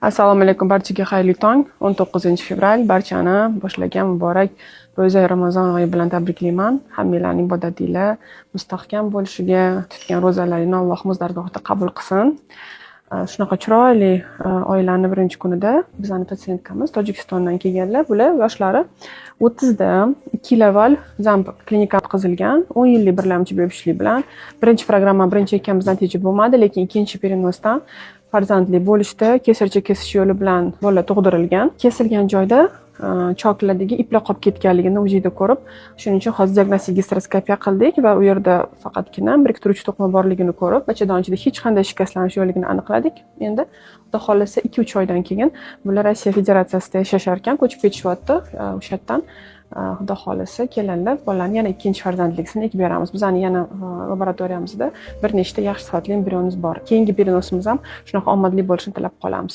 Assalomu alaykum, barchaga xayrli tong. 19 fevral barchani boshlagan muborak ro'za Ramazon oyi bilan tabriklayman. Hammanglarning ibodatinglar mustahkam bo'lishiga, tutgan ro'zalaringni Allohimiz dargohida qabul qilsin. Shunaqa chiroyli oilani birinchi kunida bizani пациентка miz Tojikistondan kelganlar. Bular yoshlari 30da, 2 yil avval ZAMP klinika o'tkazilgan, 10 yillik birlamchi bepushtlik bilan. Birinchi programma, birinchi ekkanimiz natija bo'lmadi, lekin ikkinchi перенос dan farzandli bo'lishda кесарча kesish yo'li bilan bola tug'dirilgan. Kesilgan joyda choklardagi iplar qolib ketganligini УЗИ da ko'rib, shuning uchun hozir diagnostik gisteroskopiya qildik va u yerda faqatgina biriktiruvchi to'qima borligini ko'rib, bachadon ichida hech qanday shikastlanish yo'qligini aniqladik. Endi, Xudo xohlasa, 2-3 oydan keyin bular Rossiya Federatsiyasida yashashar ekan, ko'chib ketishyapti. O'sha yerdan, Xudo xohlasa, kelinlar bolani yana ikkinchi farzandlikisini ekib beramiz. Bizani yana laboratoriyamizda bir nechta yaxshi sifatli embrionimiz bor. Keyingi перенос imiz ham shunaqa omadli bo'lishini tilab qolamiz.